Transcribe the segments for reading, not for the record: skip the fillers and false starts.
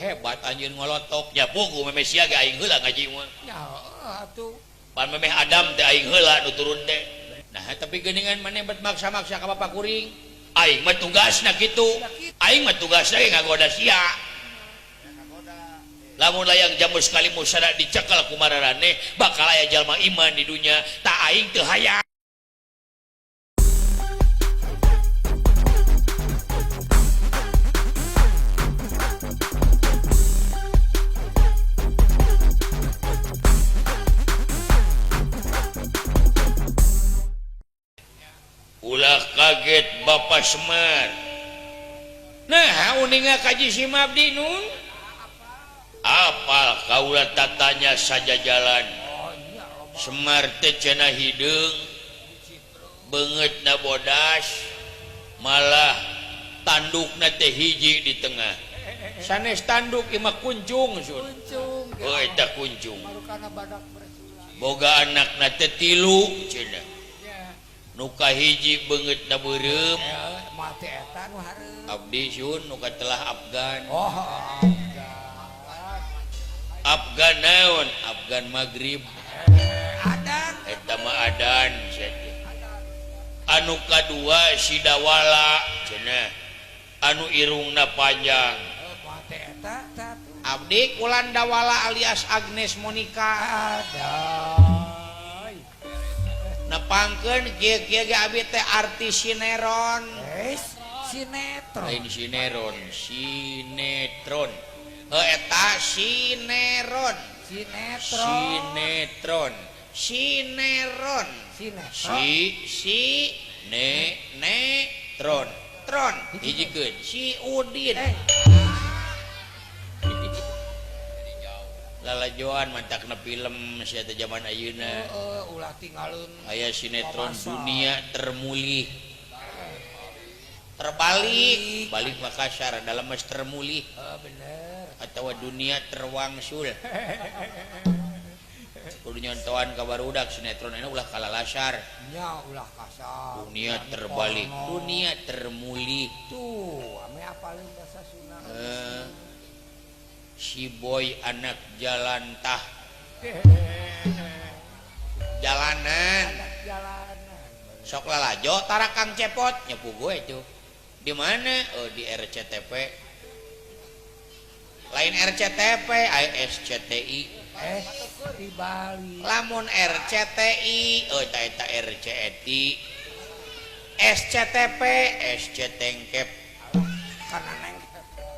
Hebat anjeun ngolotok nya pugu memeh sia ge aing heula ngaji mah. Nya heueuh atuh. Pan memeh Adam teh aing heula nu turun teh. Nah tapi geuningan maneh bet maksa-maksa ka bapak kuring. Aing mah tugasna kitu. Aing mah tugasna ge ngagoda sia. Lamun layang jamus kali musada dicekal ku mararaneh bakal aya jalma iman di dunya tak aing teu hayang. Ulah kaget Bapak Semar. Nah uninga kaji si Mabdi nun. Apal kaula tatanya saja jalan. Semar teh cenah hideung, beungeutna bodas, malah tandukna teh hiji di tengah. Sanes tanduk ieu mah kuncung sun. Kuncung. Oh eta kuncung. Boga anakna teh tilu cenah. Nu kahiji beungeutna beureum. Mati eta nu hareup. Abdi sun nu katelah Afgan. Oh. Afgan naon? Afgan Maghrib. Adan. Eta mah adan cenah. Anu kadua si Dawala cenah. Anu irungna panjang. Mati eta satu. Abdi Kulan Dawala alias Agnes Monica. Aduh. Nepangkeun kieu-kieu ge abi teh artis sineron. Sinetron. Lain sineron, sinetron. Heuh eta sineron. Sinetron. Sinetron. Sineron. Sinetron. Si si ne ne tron. Tron. Hijikeun si Udin. Lalajoan mantakna film sia teh zaman ayeuna. Heeh, ulah tinggalun. Aya sinetron dunia termulih. Terbalik, balik Makassar dalam mas termulih. Heeh, bener. Atau dunia terwangsul. Kudu nyontoan ka barudak sinetron ini ulah kalalasar. Nya ulah kasar. Dunia terbalik, dunia termulih. Tuh, ame apalin bahasa Sunda. Si boy anak jalan tah. Jalanan. Anak jalanan. Sok lalajo tarakang cepot nyepu gue itu. Di mana? Oh, di RCTP. Lain RCTP, SCTI. Di Bali. Lamun RCTI, oh eta eta RCTI. SCTP, SC Tengkep. Kana neng.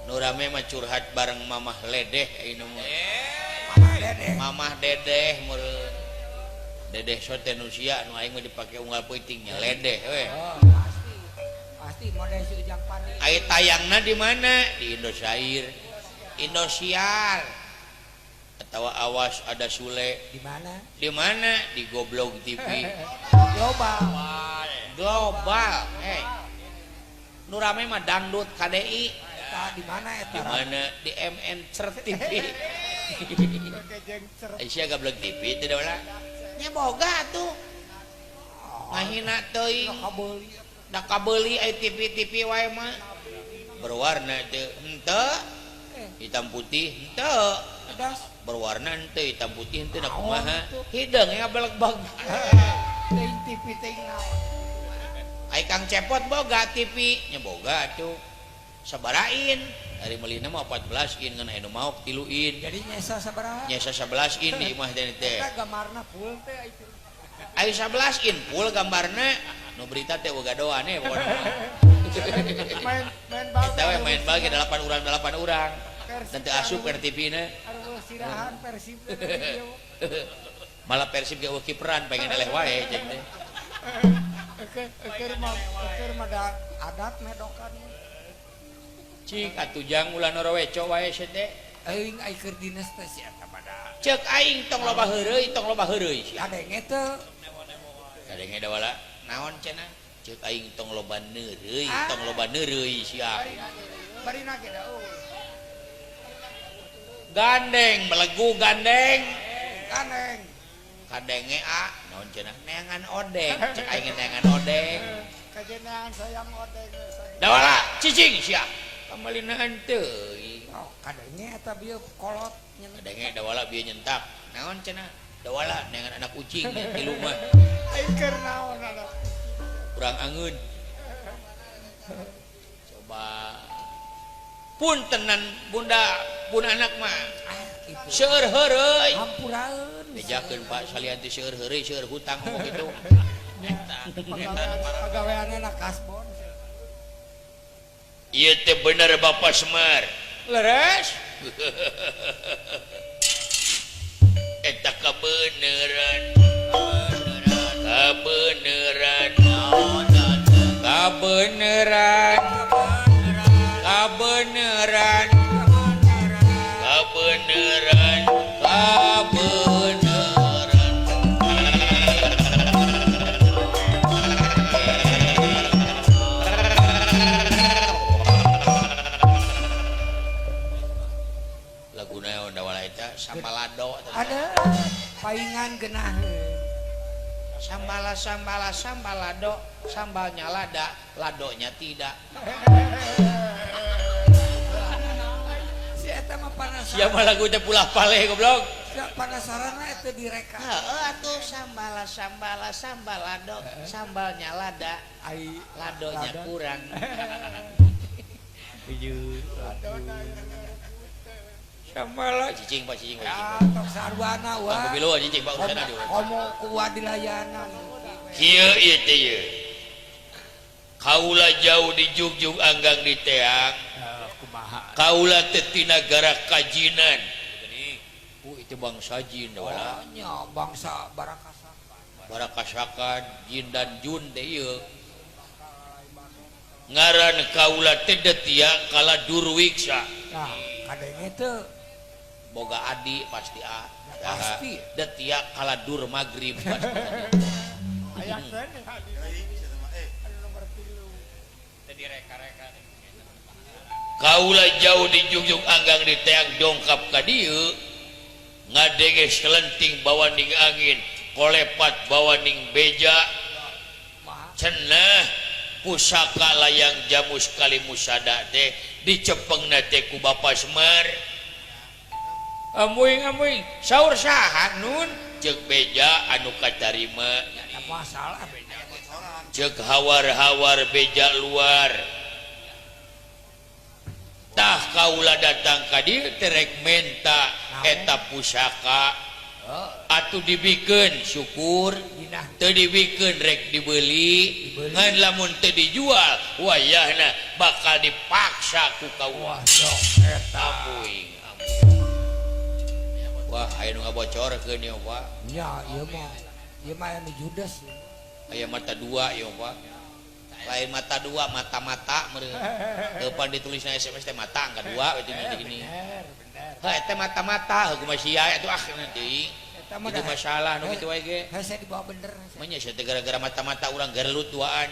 Nu rame mah curhat bareng Mamah Ledeh ayeuna mah. Mamah Dedeh. Mamah Dedeh meureun. Dedeh sote nu sia nu aing mah dipake unggal peuting nya ledeh we. Oh, pasti. Pasti model si Ujang Pandi. Aya tayangna di mana? Di Indosiar. Indosiar. Atau awas ada Sule. Di mana? Di mana? Di Goblog TV. Global. Global. Hey. Nu rame mah dangdut KDI. Eta di mana eta? Di mana? Di MN Cer TV. Aisyah Goblog TV teh da nya boga atuh. Ngahina teuing. Da kabeuli aya TV-TV wae mah. Berwarna teu henteu. Hitam putih henteu. Berwarna henteu, hitam putih henteu da kumaha? Hideung ya belegbeg. Teuing TV teuing naon? Ai Kang Cepot boga TV nya boga atuh. Sabarain ari meulina mah 14 in ngan anu maok 3 in. Jadi nyesa sabaraha? Nyesa 11 in di imah teh teh. Eta gambarna full teh itu. Ai 11 in full gambarna. Nu berita teh boga doan we pokona. Main main bal. Eta we main bal ge 8 urang 8 urang. Dan teu asup ka TV na. Aduh sirahan Persib. Malah Persib ge eueuh kiperan pengen eleh wae cek teh. Keur mah da adat medokan. Cik atuh jang ulah noroweco wae sia teh. Aing ai keur dinas teh sia eta mah da. Ceuk aing tong loba heureuy, tong loba heureuy sia. Kadenge teu. Kadenge da wala. Naon cenah? Ceuk aing tong loba neureuy, tong loba neureuy sia. Barina ge da eueuh. Gandeng belegu gandeng. Gandeng. Kadenge a naon cenah? Neangan odeng. Ceuk aing neangan odeng. Kajenaan sayang odeng. Da wala cicing sia. Kamalinaan teuing. Oh, kadenge eta bieu kolot nyentak. Kadenge dawala bieu nyentak. Naon cenah? Dawala dengan anak kucing nya tilu mah. Ai keur naon anak. Kurang angeun. Coba puntenan bunda pun anak mah. Ah, kitu. Seueur heureuy. Hampuraeun. Bejakeun Pak salian teh seueur heureuy seueur hutang ngomong kitu. Eta Pagaweanna kasbon. Ieu teh bener Bapak Semar. Leres. Eta kabeneran. Kabeneran. Kabeneran. Kabeneran. Kabeneran. Kabeneran. Lagu naon dawala eta sambalado Ada paingan geunaheun. Sambala sambala sambalado, sambalnya lada, ladonya tidak. Si eta mah panasaran. Siapa lagu teh pulah paleh goblok. Sia panasaranna eta direka. Heeh atuh sambala sambala sambalado, sambalnya lada, Ai ladonya lada. Kurang. Sambala cicing Pak cicing Pak cicing. Ya tok sarwana Tong wa. pilu cicing Pak urusan aduh. Komo ku dilayanan. Kieu ieu teh ieu. Kaula jauh di jugjug anggang di teang. Kumaha? Kaula teh ti nagara kajinan. Itu bangsa jin wala. Oh, nya bangsa barakasakan. Barakasakan jin dan jun teh ieu. Ngaran kaula teh detia kala durwiksa. Nah, kadenge teu boga adi pasti a. Pasti. Detia kala dur magrib pasti. Aya keneh adi. Anu nomor 3. Teu direka-reka. Kaula jauh di jugjug anggang di teang dongkap ka dieu. Ngadenge selenting bawaning angin, kolepat bawaning beja. Cenah pusaka layang jamus kali musada teh dicepengna teh ku Bapak Semar. Amuing amuing saur saha nun ceuk beja anu katarima. Ya masalah beja. Ceuk hawar-hawar beja luar. Tah kaula datang ka dieu teh rek menta eta pusaka. Atuh dibikeun syukur, teu dibikeun rek dibeli, ngan lamun teu dijual wayahna bakal dipaksa ku kaula. Eta amuing. Wah, aya nu ngabocorkeun ieu, Pak. Nya, ieu mah. Ieu mah anu judes. Aya mata dua ieu, Pak. Lain mata dua, mata-mata meureun. Depan ditulisna SMS teh mata angka dua we tinggal di gini. Bener, bener. Heuh, teh mata-mata, heuh kumaha sia atuh ah teuing. Eta mah Itu masalah nu kitu wae ge. Hese dibawa bener. Manya sia teh gara-gara mata-mata urang gerelut duaan.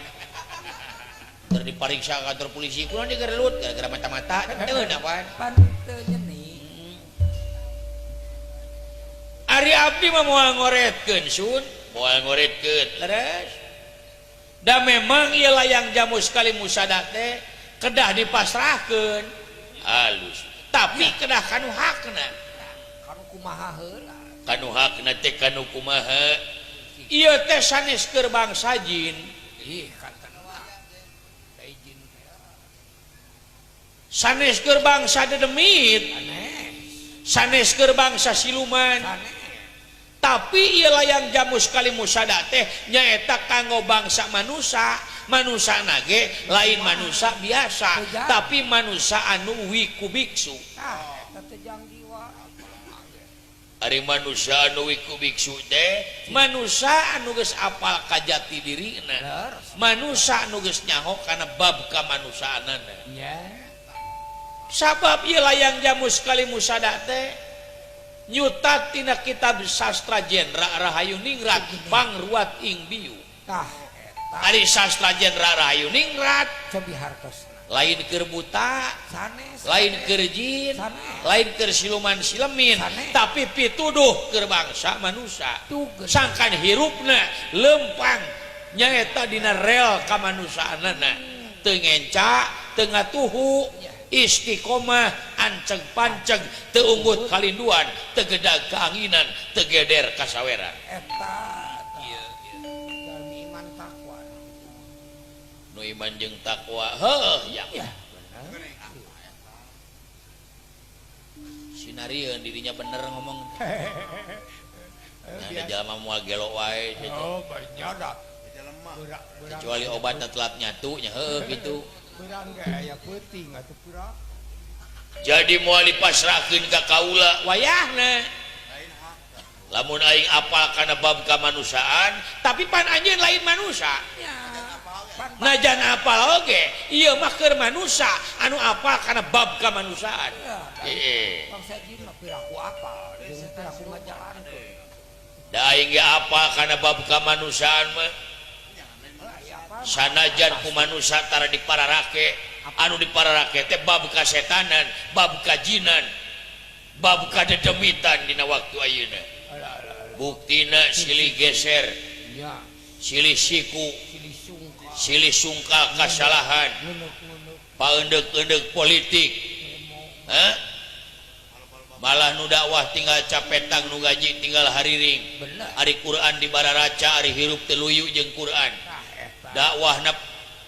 Keur dipariksa kantor polisi, kunaon digerelut gara-gara mata-mata teu apaan. Pan teu nyeni. Ari abdi mah moal ngoretkeun sun, moal ngoretkeun. Leres. Da memang ieu layang jamus kali musada teh kedah dipasrahkeun. Halus. Tapi kedah kanu hakna. Kanu kumaha heula? Kanu hakna teh kanu kumaha? Ieu teh sanes keur bangsa jin. Ih, kanten mah. Da jin teh. Sanes keur bangsa dedemit. Sanes. Sanes keur bangsa siluman. Sanes. Tapi ieu layang jamus kali musada teh nyaeta kanggo bangsa manusa. Manusa nage lain manusa biasa, tapi manusa anu wiku biksu. Tah, eta teh jang jiwa. Ari manusa anu wiku biksu teh manusa anu geus apal ka jati dirina. Manusa anu geus nyaho kana bab kamanusaanana. Nya. Sabab ieu layang jamus kali musada teh nyutat tina kitab sastra Jenderal Rahayu Ningrat pangruat ing biu. Tah eta. Ari sastra Jenderal Rahayu Ningrat cobi hartosna. Lain keur buta, sanes, lain keur jin, sanes, lain keur siluman silemin, sanes, tapi pituduh keur bangsa manusa. Tuh, sangkan hirupna lempang nyaeta dina rel kamanusaanana. Teu ngenca, teu ngatuhu. Istiqomah anceg panceg teu unggut kalinduan teu gedag kaanginan teu geder kasaweran. Eta. Ieu ieu. Jalmi iman takwa. Nu iman jeung takwa heuh ya. Ya. Sinarieun dirinya bener ngomong. Nah, ada jalma moal gelo wae gitu. Oh, banyak dah. Kecuali obatna telat nyatu nya heuh gitu. Beurang ge aya peuting atuh pura. Jadi moal dipasrahkeun ka kaula wayahna. Lamun aing apal kana bab kamanusiaan, tapi pan anjeun lain manusia. Najan apal oge, ieu mah keur manusia anu apal kana bab kamanusiaan. Heeh. Bangsa jin mah piraku apal, jeung piraku ngajalankeun. Da aing ge apal kana bab kamanusiaan mah. Sanajan ku manusia tara dipararake, anu dipararake teh bab kasetanan, bab kajinan, bab kadedemitan dina waktu ayeuna. Buktina silih geser, silih siku, silih sungkal kasalahan, paeundek-eundek politik. Hah? Malah nu dakwah tinggal capetang, nu gaji tinggal hariring. Ari Quran dibararaca, ari hirup teu luyu jeung Quran. Dakwahna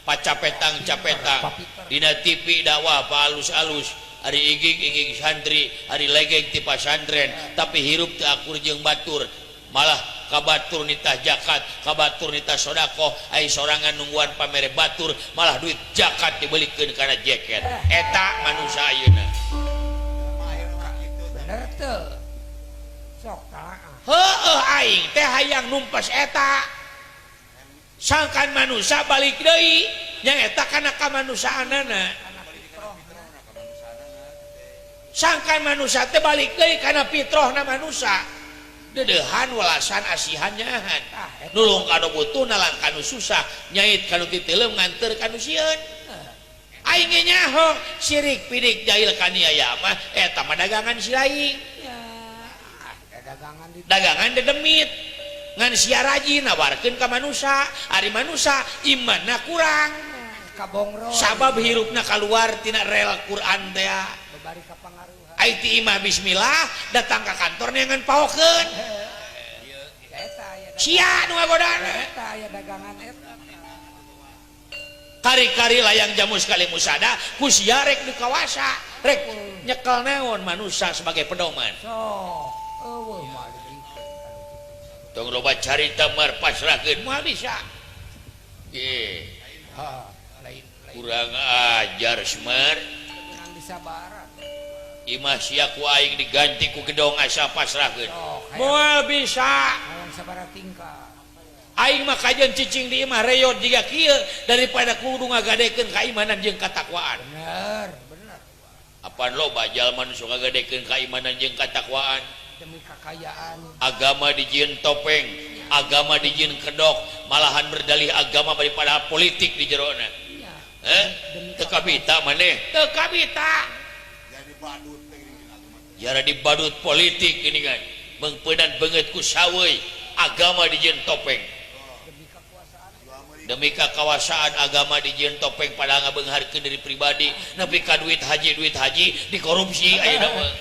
pacapetang capetang dina TV dakwah pa alus-alus, ari igig-igig santri, ari legeg ti pasantren, tapi hirup teu akur jeung batur, malah kabatur nitah zakat, kabatur nitah sodakoh, ai sorangan nungguan pamere batur, malah duit zakat dibelikeun kana jaket. Eta manusia ayeuna. Bener teu? Sok tah. Heueuh aing teh hayang numpas eta. Sangkan manusia balik deui nya eta kana kamanusiaanana. Sangkan manusia teh balik deui kana fitrahna manusia. Deudeuhan walasan asihan nyaahan. Nulung ka nu butuh, nalang ka nu susah, nyait ka nu titeuleum, nganteur ka nu sieun. Aing ge nyaho sirik pidik jahil kaniaya mah eta mah dagangan si laing. Dagangan dagangan dedemit. Ngan sia rajin nawarkeun ka manusia, ari manusia imanna kurang. Kabongro. Sabab hirupna kaluar tina rel Quran teh. Babari kapangaruhan. Ai ti imah bismillah datang ka kantor neangan paokeun. Eta aya Sia nu ngagodana. Eta aya dagangan eta. Kari-kari layang jamus kali musada ku sia rek dikawasa, rek nyekel naon manusia sebagai pedoman. Sok eueuh mah. Tong loba carita mar pasrahkeun moal bisa. Ye. Ha, lain kurang ajar Semar. Menang bisa barat. Imah sia ku aing diganti ku gedong asa pasrahkeun. Moal bisa. Hayang sabaraha tingkah. Aing mah kajeun cicing di imah reyot jiga kieu daripada kudu ngagadekeun kaimanan jeung katakwaan. Bener, bener. Apan loba jalma nu sok ngagadekeun kaimanan jeung katakwaan. Demi kekayaan. Agama dijieun topeng, agama dijieun kedok, malahan berdalih agama daripada politik di jerona. Teu kabita maneh, teu kabita. Jadi badut teh geuning agama. Jara dibadut politik ini kan. Mengpedan beungeut ku saweuy, agama dijieun topeng. Demi kekuasaan agama dijieun topeng padahal ngabeungharkeun diri pribadi, nepi ka duit haji dikorupsi ayeuna mah.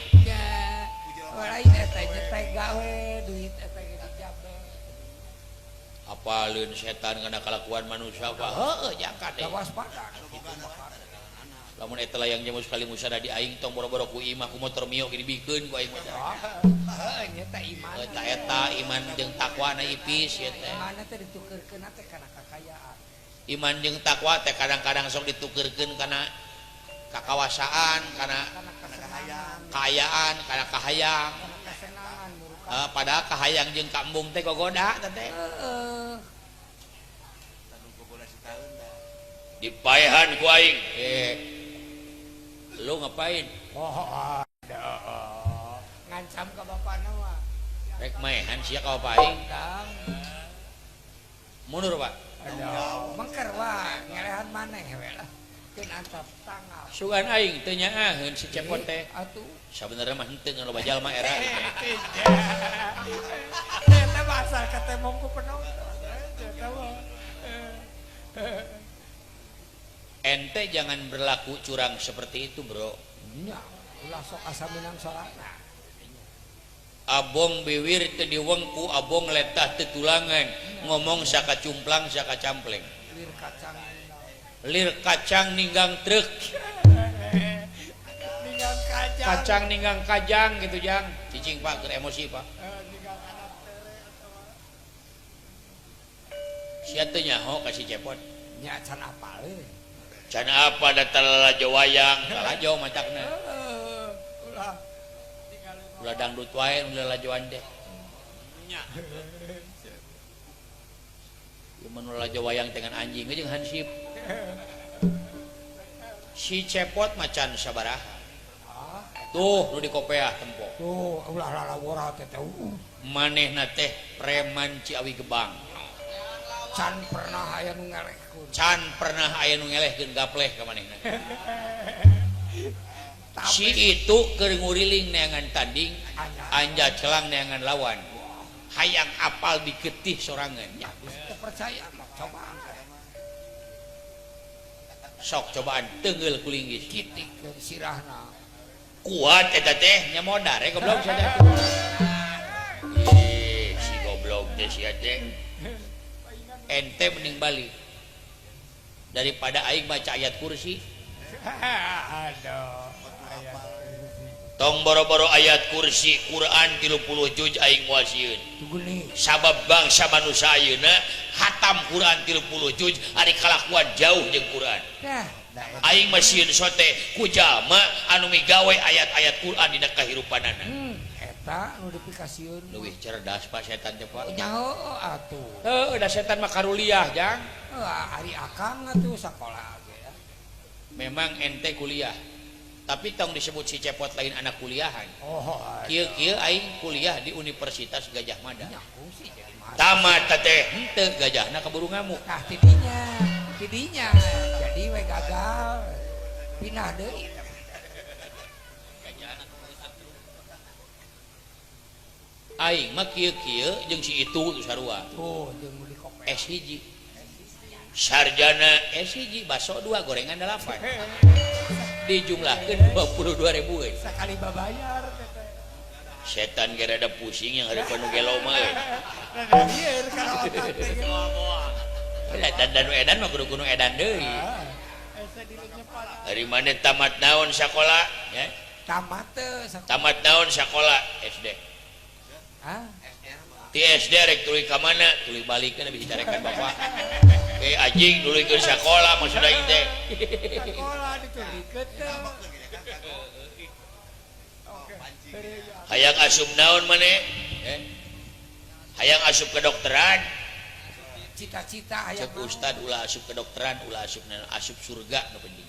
Lain eta nyetek gawe duit eta ge dijabe. Apaleun setan kana kalakuan manusia Pak? Heueuh jangka deh. Waspada. Lamun eta layang jamus kali musada di aing tong boro-boro ku imah ku motor Mio ge dibikeun ku aing mah. Heueuh nya iman. Eta eta iman jeung takwa na ipis ieu teh. Iman teh ditukeurkeun teh kana kakayaan. Iman jeung takwa teh kadang-kadang sok ditukeurkeun kana kakawasaan, kana kaayaan, kana kahayang. Padahal kahayang jeung kaembung teh gogoda teh. Heeh. Dipaehan ku aing. Lu ngapain? Oh, ngancam ka bapana mah. Rek maehan sia ka bapak aing. Mundur, Pak. Aduh, mengker wah, ngelehan maneh we lah. Keun antap tanggal. Sugan aing teu nyaaheun si Cepot teh. Atuh. Sabenerna mah henteu ngan loba jalma era. Eta mah asal katemong ku penonton. Eta mah. Ente jangan berlaku curang seperti itu, bro. Nya, ulah sok asa meunang sorangan. Abong biwir teu diwengku, abong letah teu tulangan, ngomong sakacumplang sakacampleng. Lir kacang. Lir kacang ninggang truk. Ninggang kajang. Kacang ninggang kajang gitu, Jang. Cicing, Pak, keur emosi, Pak. Ninggang anak tere atawa. Sia teu nyaho ka si Cepot. Nya can apal euy. Can apa datang lalajo wayang, lalajo matakna. Heeh, ulah Ulah dangdut wae nu lalajoan teh. Nya. Ieu mah nu lalajo wayang dengan anjing jeung hansip. Si Cepot macan sabaraha. Ah, Tuh nu di kopeah tempo. tuh ulah lalawora teh teh. Manehna teh preman Ciawi Gebang. Can pernah aya nu ngelehkeun. Can pernah aya nu ngelehkeun gapleh ka manehna. Si itu keur nguriling neangan tanding, anja celang neangan lawan. Hayang apal digetih sorangan. Ya, teu percaya mah cobaan. Sok cobaan teunggeul ku linggis. Kitikeun sirahna. Kuat eta teh nya modar we goblok sia teh. Ih, si goblok teh sia teh. Ente mending balik daripada aing baca ayat kursi. Aduh. Ayat kursi. Tong boro-boro ayat kursi Quran 30 juz aing moal sieun. Tuguni. Sabab bangsa manusia ayeuna hatam Quran 30 juz ari kalakuan jauh jeung Quran. Dah, da eta. Aing mah sieun sote ku jalma anu migawe ayat-ayat Quran dina kahirupanana. Eta nu dipikasieun. Leuwih cerdas Pak setan teh Pak. Nya heueuh atuh. Heueuh da setan mah karuliah, Jang. Heuh, ari akang atuh sakola ge ya. Memang ente kuliah. Tapi tong disebut si Cepot lain anak kuliahan. Oh, kieu-kieu aing kuliah di Universitas Gajah Mada. Nya kungsi jadi mahasiswa. Tamat teh henteu gajahna kaburu ngamuk. Tah tidinya, tidinya jadi we gagal. Pindah deui. Aing mah kieu-kieu jeung si itu sarua. Tuh jeung nu di kope. S1. Sarjana S1 baso 2 gorengan 8. Dijumlahkeun 22.000 euy. Sakali babayar teh. Setan ge rada pusing yang hareupan nu gelo mah euy. Rada lieur kana otak teh ge. Dan dan edan mah kudu kudu edan deui. Asa dilenyepan. Ari maneh tamat naon sakola? Ya. Tamat teu sakola. Tamat naon sakola? SD. Hah? Ti SD rek tuluy ka mana? Tuluy balikeun bisa carekan bapak. Anjing dulu ke sekolah maksud aing teh. Sekolah ditulikeun teh. Hayang asup naon maneh? Hayang asup kedokteran. Cita-cita hayang. Cek ustad ulah asup kedokteran, ulah asup naon, asup surga nu penting.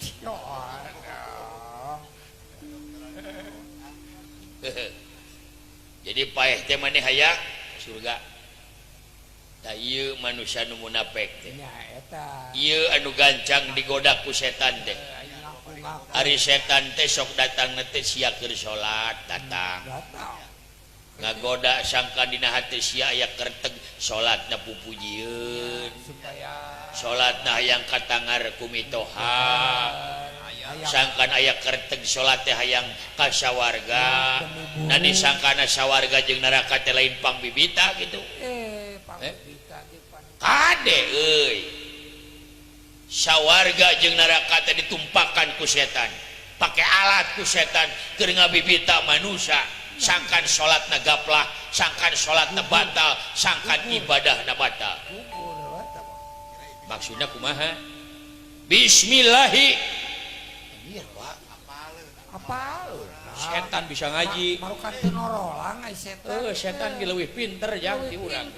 Jadi paeh teh maneh hayang surga. Tah ieu manusia nu munafik teh. Nya eta. Ieu anu gancang digoda ku setan teh. Ari setan teh sok datang teh sia keur salat datang. Ngagoda sangka dina hati sia aya kerteg salatna pupujieun. Salatna hayang katangar ku mitoha. Sangkan aya kerteg salat teh hayang ka sawarga. Nah disangkana sawarga jeung neraka teh lain pangbibita kitu. Kade euy. Sawarga jeung neraka teh ditumpakan ku setan. Pake alat ku setan keur ngabibita manusia. Sangkan salatna gaplah, sangkan salatna batal, sangkan ibadahna batal. Maksudna kumaha? Bismillahi. Iya, Pak. Apal. Setan bisa ngaji. Marukan teu norolang ai setan. Setan ge leuwih pinter jang ti urang.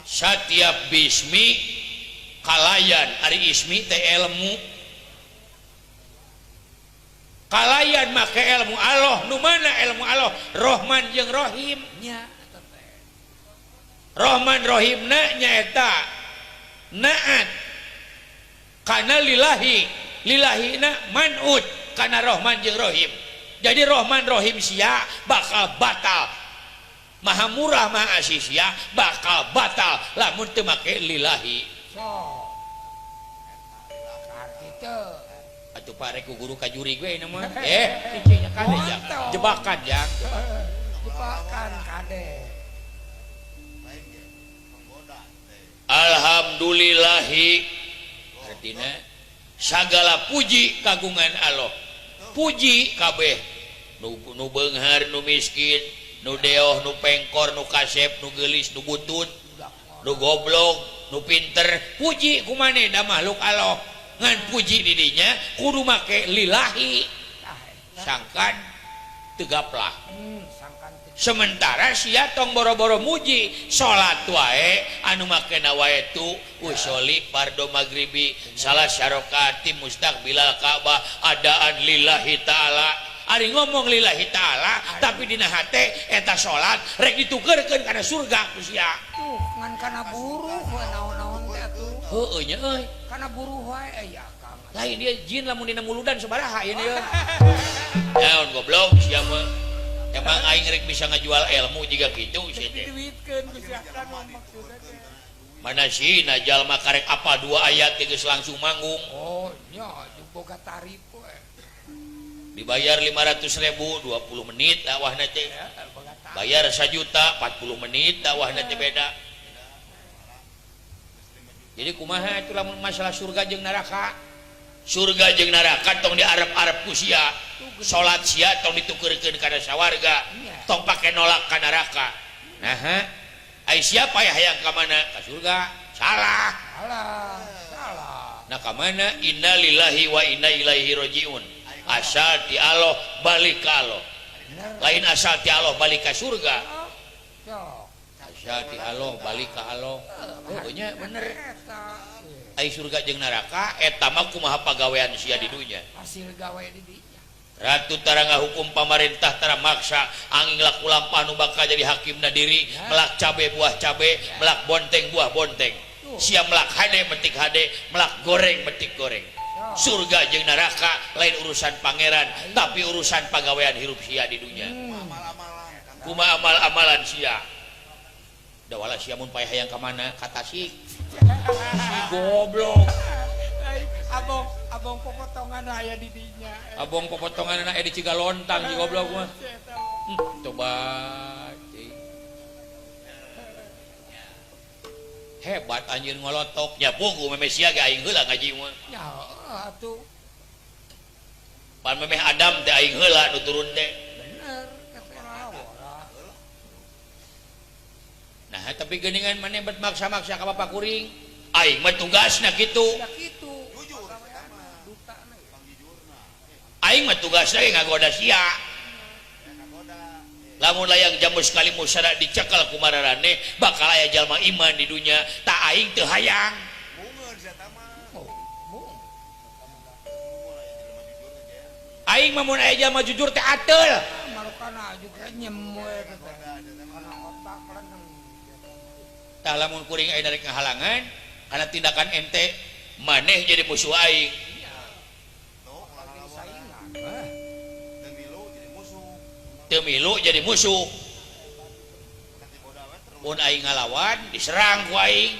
Setiap bismi kalayan ari ismi teh ilmu. Kalayan make ilmu Allah, nu mana ilmu Allah? Rohman jeung Rohim nya eta teh. Rohman Rohimna nyaeta naat kana lillahi, lillahina man'ud kana Rohman jeung Rohim. Jadi Rohman Rohim sia bakal batal. Maha murah maha asih sia bakal batal lamun teu make lillahi. So. Atuh Pak rek ku guru ka juri gue ini mah. Cicingnya kade jang. Jebakan jang. Jebakan kade. Alhamdulillahi artinya sagala puji kagungan Allah. Puji kabeh nu beunghar nu miskin, nu deoh, nu pengkor, nu kasep, nu geulis, nu butut, nu goblok, nu pinter, puji kumane da makhluk Allah. Ngan puji didinya kudu make lillahi. Sangkan teu gaplah. Sementara sia tong boro-boro muji salat wae anu makena wae tu usoli fardo magribi salah syarokati mustaqbilal Ka'bah adaan lillahi ta'ala. Ari ngomong lillahi ta'ala tapi dina hate eta salat rek ditukeurkeun kana surga ku sia. Tuh ngan kana buruh we naon-naon teh atuh. Heueuh nya euy. Kana buruh wae aya Kang. Lain dia jin lamun dina muludan sabaraha ieu ieu. Naon goblok sia mah. Emang aing rek bisa ngajual ilmu jiga kitu sia teh. Diduitkeun ku sia kan maksudna teh. Mana sih jalma karek apa dua ayat geus langsung manggung. Oh nya jeung boga tarif we. Dibayar 500.000 20 menit dakwahna teh. Bayar 1 juta 40 menit dakwahna teh beda. Jadi kumaha itu lamun masalah surga jeung neraka? Surga jeung neraka tong diarep-arep ku sia. Salat sia tong ditukeurkeun kana sawarga, tong pake nolak ka neraka. Naha? Ai siapa ya hayang ka mana? Ka surga. Salah. Salah. Salah. Nah ka mana? Innalillahi wa inna ilaihi rajiun. Asal ti Allah balik ka Allah. Lain asal ti Allah balik ka surga. Asal ti Allah balik ka Allah. Oh nya bener. Ai surga jeung neraka eta mah kumaha pagawean sia di dunya. Hasil gawe di dinya. Ratu tara ngahukum pamarentah tara maksa angin laku lampah nu bakal jadi hakimna diri, melak cabe buah cabe, melak bonteng buah bonteng. Sia melak hade metik hade, melak goreng metik goreng. Surga jeung neraka lain urusan pangeran, tapi urusan pagawean hirup sia di dunya. Kumaha amal-amalan sia. Da wala sia mun paeh hayang ka mana? Ka Tasik. Si goblok. Abong abong popotongan aya di dinya. Abong popotongan aya di Cigalontang si goblok mah. Coba hebat anjir ngolotok nya pugu memeh sia ge aing heula ngaji mah. Ya atuh. Pan memeh Adam teh aing heula nu turun teh. Bener ketera. Nah tapi geuningan maneh bet maksa-maksa ka bapak kuring. Aing mah tugasna kitu. Ya kitu. Aing mah tugasna ge ngagoda sia. Lamun layang jamu sekali musara dicekal ku mararane bakal aya jalma iman di dunya. Tak aing teu hayang. Aing mah mun aya jalma jujur teh ateul. Marukana juga nyem we kana otak leneng. Tah lamun kuring aya darek ngahalangan kana tindakan ente maneh jadi musuh aing. Teu milu jadi musuh. Mun aing ngalawan diserang ku aing.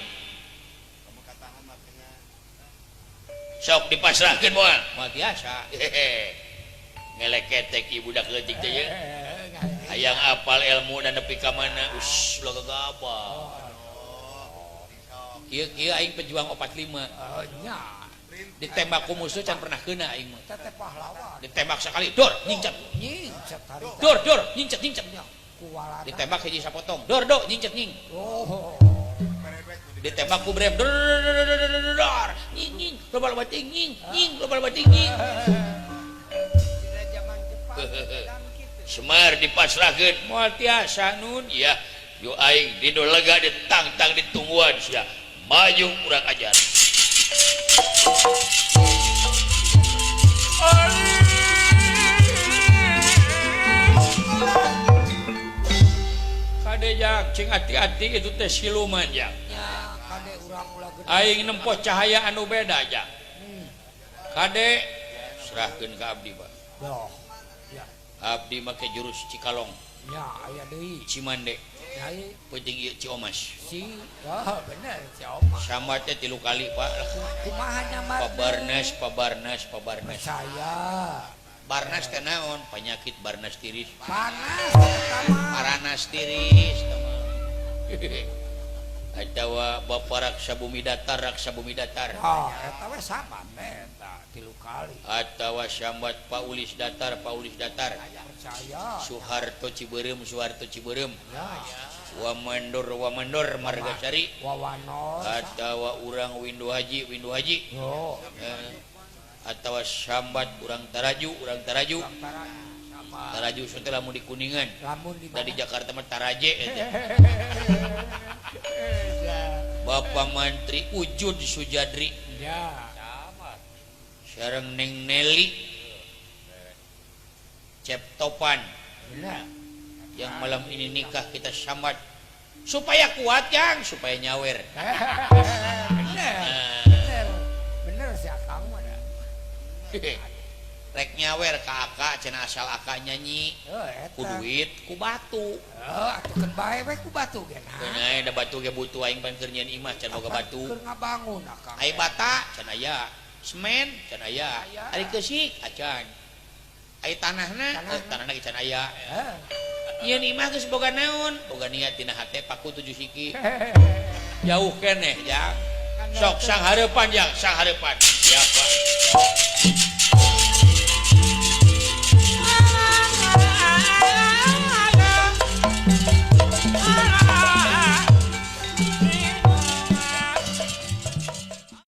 Sok dipasrahkeun moal. Moal biasa. Hehe. Ngeleketek ieu budak leutik teh ye. Hayang apal ilmu dan nepi ka mana? Ush, ulah gagabah. Kieu-kieu aing pejuang 45. Oh nya. Ditembak ku musuh can pernah kena aing mah. Teteh pahlawan. Ditembak sekali, dor, nyincet. Nyincet harita. Dor, dor, nyincet, nyincet. Kuwalana. Ditembak hiji sapotong, dor, dor, nyincet nying. Oh. Ditembak ku brem, dor, dor, dor, nying, nying, loba-loba ting, nying, nying, loba-loba ting, nying. Dina zaman Jepang Semar dipasrahkeun, moal tiasa nun. Ya, yo aing dino lega ditangtang ditungguan sia. Maju kurang ajar. Kade jak cing hati-hati itu teh siluman jak. Ya, kade urang ulah gede. Aing nempo cahaya anu beda jak. Kade serahkeun ka abdi, Pak. Doh. Ya. Abdi make jurus Cikalong. Nya aya deui. Cimande. Nyai. Penting ieu Ciomas. Si, oh bener Ciomas. Sambat teh 3 kali, Pak. Kumaha nyaman? Pabarnas, Pabarnas, Pabarnas. Saya. Barnas teh naon? Penyakit Barnas tiris. Panas eta mah. Paranas tiris teh mah. Atawa Bapak Raksa Bumi Datar, Raksa Bumi Datar. Oh, eta we sama teh eta 3 kali. Atawa sambat Pak Ulis Datar, Pak Ulis Datar. Percaya. Soeharto Ciberem, Soeharto Ciberem. Ya. Wamandor, Wamandor, Margasari. Wawanor. Atawa urang Windu Haji, Windu Haji. Oh. Atawa sambat urang Taraju, urang Taraju. Sama. Taraju teh lamun di Kuningan. Lamun di Dari mana? Jakarta mah Taraje eta. Bapak Mantri Ujud Sujadri. Ya. Sareng Neng Nelly. Cep Topan. Benar. Yang malam ini nikah kita sambat supaya kuat yang supaya nyawer. Bener. Bener. Bener si akang mah dah. Rek nyawer ka aka cenah asal aka nyanyi. Heuh, eta. Ku duit ku batu. Heuh, atuh keun bae we ku batu ge nah. Keun aya da batu ge butuh aing pan keur nyieun imah can boga batu. Keur ngabangun akang. Ai bata can aya, semen can aya, Aya. ari keusik acan. Ai tanahna, Tanahna. Tanahna ge can aya. Heuh. Nyieun imah geus boga naon? Boga niat dina hate paku 7 siki. Jauh keneh jang. Sok sang hareupan jang, sang hareupan. Siapa?